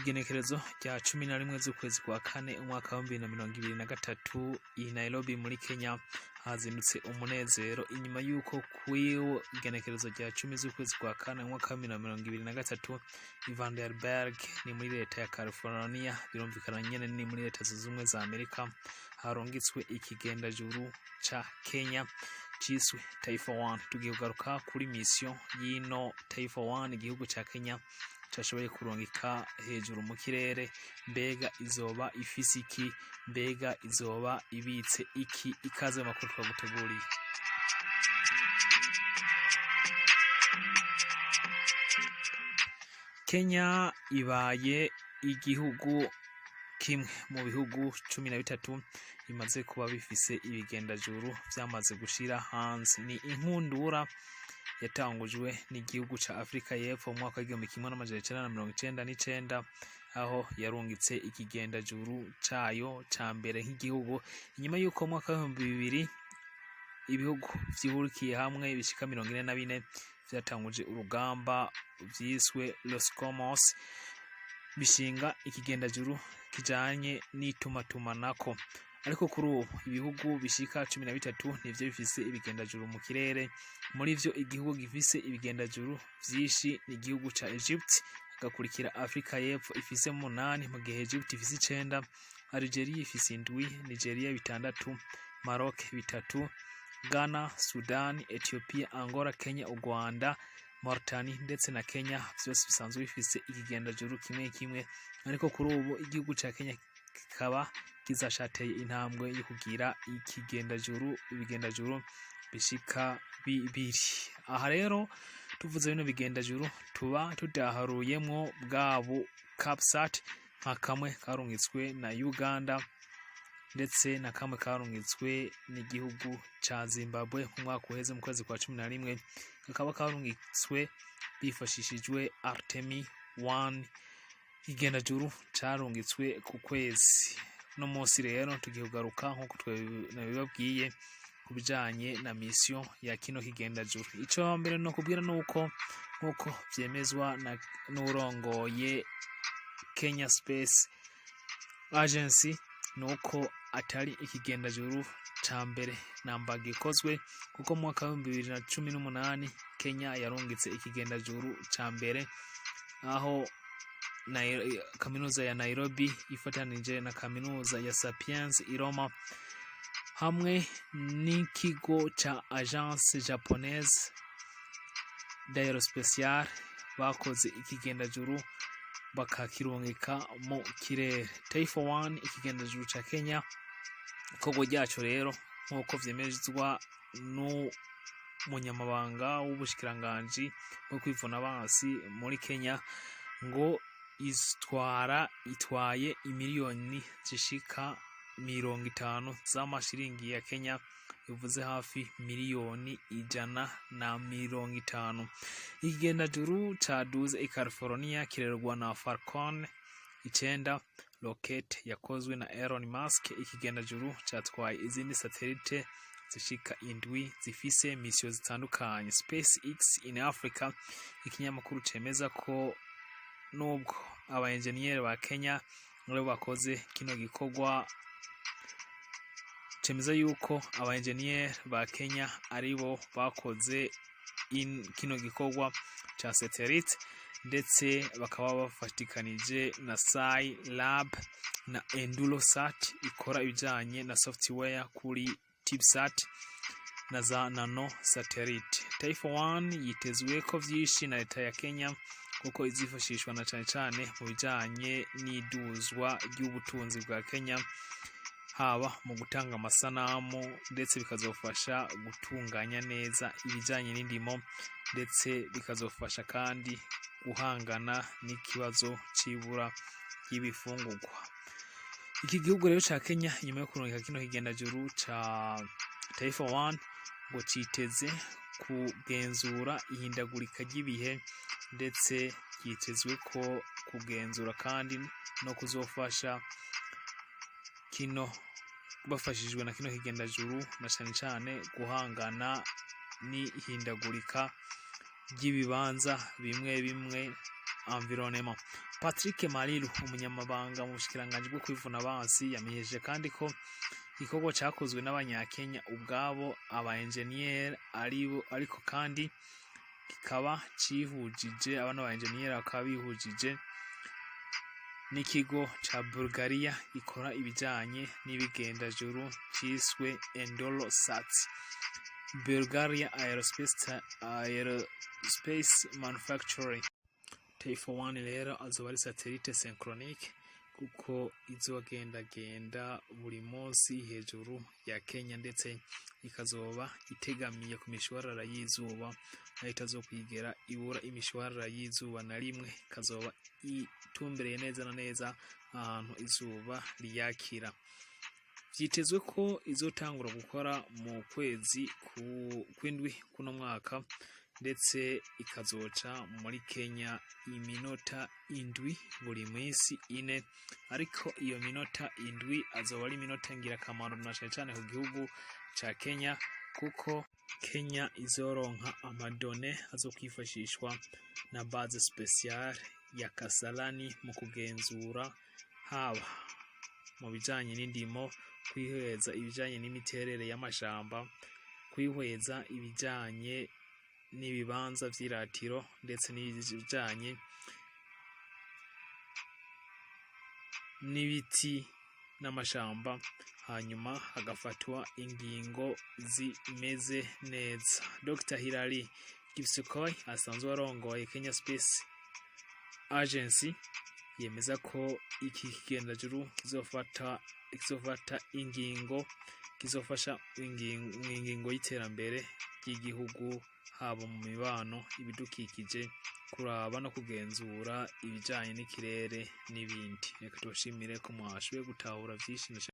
Igenekerezo rya 11 z'ukwezi kwa kane umwaka wa 2023, i Nairobi muri Kenya hazindutse umunezero inyuma y'uko kw'iyo igenekerezo rya 10 z'ukwezi kwa kane umwaka wa 2023 i Vandenberg, ni muri leta ya California, birumvikana nyene ni muri Leta Zunze Ubumwe za Amerika, harungitswe ikigendajuru ca Kenya ciswe Taifa One. Tugiye kugaruka kuri mission y'ino Taifa One igihugu ca Kenya cashoboye kurungika hejuru mu kirere. Mbega izoba ifise iki? Mbega izoba ibitse iki? Ikaze mu makuru twaguteguriye. Kenya ibaye igihugu kimwe mu bihugu 13 bimaze kuba bifise ibigendajuru vyamaze gushira hanze. Ni inkundura yatangujwe n'igihugu ca Afrika y'Epfo mu mwaka w'1999, aho yarungitse ikigendajuru cayo ca mbere nk'igihugu, inyuma y'uko mu mwaka w'2000 ibihugu vyihurikiye hamwe bishika 44 vyatanguje urugamba vyiswe Los Comos, bishinga ikigendajuru kijanye n'itumatumanako. Ariko kuri ubu ibihugu bishika 13 nivyo bifise ibigendajuru mu kirere. Muri vyo, igihugu gifise ibigendajuru vyinshi ni igihugu ca Egypt, hagakurikira Afrika y'Epfo ifise 8, mu gihe Egypt ifise 9, Algeria ifise 7, Nigeria 6, Maroc 3, Ghana, Sudan, Ethiopia, Angola, Kenya, u Rwanda, Mauritania ndetse na Kenya vyose bisanzwe bifise ikigendajuru kimwe kimwe. Ariko kuri ubu igihugu ca Kenya kikaba kizacateye intambwe yo kugira ikigendajuru, ibigendajuru bishika 2. Aha rero tuvuze bino bigendajuru tuba tudaharuyemwo bwabu Capsat, nka kamwe karungitswe na Uganda ndetse na kamwe karungitswe n'igihugu ca Zimbabwe mu mwaka uheze mu kwezi kwa 11, kakaba karungitswe bifashishijwe Artemis 1, ikigendajuru carungitswe ku kwezi. No munsi rero tugiye kugaruka, nk'uko nabibabwiye, ku bijanye na mission ya kino kigendajuru. Ico mbere no kubwira nuko, nk'uko vyemezwa n'urongoye Kenya Space Agency, nuko atari ikigendajuru ca mbere namba gikozwe, kuko mu mwaka w'2018 Kenya yarungitse ikigendajuru ca mbere, aho kaminuza ya Nairobi ifatanije na kaminuza ya Sapienza i Roma hamwe n'ikigo ca Agence Japonaise d'Aerospatiale bakoze ikigendajuru bakakirungika mu kirere. Taifa One, ikigendajuru ca Kenya, ikorwa ryaco rero, nk'uko vyemezwa n'umunyamabanga w'ubushikiranganji bwo kwivuna abansi muri Kenya, ngo itwara itwaye imiliyoni zishika 50 z'amashiringi ya Kenya, bivuze hafi miliyoni 150. Ikigendajuru caduze i California kirerwa na Falcon 9 rocket yakozwe na Elon Musk. Ikigendajuru catwaye izindi satellite zishika 7 zifise misiyo zitandukanye. SpaceX in Africa, ikinyamakuru cemeza ko nubwo aba engineer ba Kenya aribo bakoze kino gikorwa, cemeza yuko aba engineer ba Kenya aribo bakoze kino gikorwa ca satellite, ndetse bakaba bafatikanije na Sai Lab na Endurosat ikora ibijanye na software kuri TibSat na za nano satellite. Taifa One yitezwe ko vyinshi na leta ya Kenya, kuko izifashishwa na cane cane mu bijanye n'iduzwa ry'ubutunzi bwa Kenya, haba mu gutanga amasanamu, ndetse bikazofasha gutunganya neza ibijanye n'indimo, ndetse bikazofasha kandi guhangana n'ikibazo c'ibura ry'ibifungurwa. Iki gihugu rero ca Kenya, inyuma yo kurungika kino kigendajuru ca Taifa One, ngo citeze kugenzura ihindagurika ry'ibihe, ndetse ryitezwe ko kugenzura kandi no kuzofasha kino, bafashijwe na kino kigendajuru, na cane cane guhangana n'ihindagurika ry'ibibanza bimwe bimwe. environnement. Patrick Marilu, umunyamabanga mu bushikiranganji bwo kwivuna abansi, yamenyesheje kandi ko igikorwa cakozwe n'abanyakenya ubwabo, aba engineer aribo, ariko kandi kikaba cihujije abana ba engineer bakaba bihujije n'ikigo ca Bulgaria gikora ibijanye n'ibigendajuru ciswe Endolosat, Bulgaria Aerospace Manufacturing. Taifa 1 rero azoba ari satellite synchronique, kuko izogendagenda buri munsi hejuru ya Kenya, ndetse ikazoba itegamiye ku mishwarara y'izuba, aho itazokwigera ibura imishwarara y'izuba na rimwe. Ikazoba itumbereye neza na neza ahantu izuba riyakira. Vyitezwe ko izotangura gukora mu kwezi kw'indwi kuno mwaka, ndetse ikazoca muri Kenya iminota 7 buri minsi 4. Ariko iyo minota 7 azoba ari iminota ngirakamaro na cane cane ku gihugu ca Kenya, kuko Kenya izoronka ama données azokwifashishwa na base spatiale ya Kasarani mu kugenzura, haba mu bijanye n'indimo, kwihweza ibijanye n'imiterere y'amashamba, kwihweza ibijanye n'ibibanza vy'iratiro, ndetse n'ibijanye n'ibiti n'amashamba, hanyuma hagafatwa ingingo zimeze neza. Dr Hilary Kipsukoi, asanzwe arongoye Kenya Space Agency, yemeza ko iki kigendajuru kizofata ingingo, kizofasha mu ngingo y'iterambere ry'igihugu, haba mu mibano, ibidukikije, kuraba no kugenzura ibijanye n'ikirere n'ibindi. Reka tubashimire ko mwashoboye gutahura vyinshi.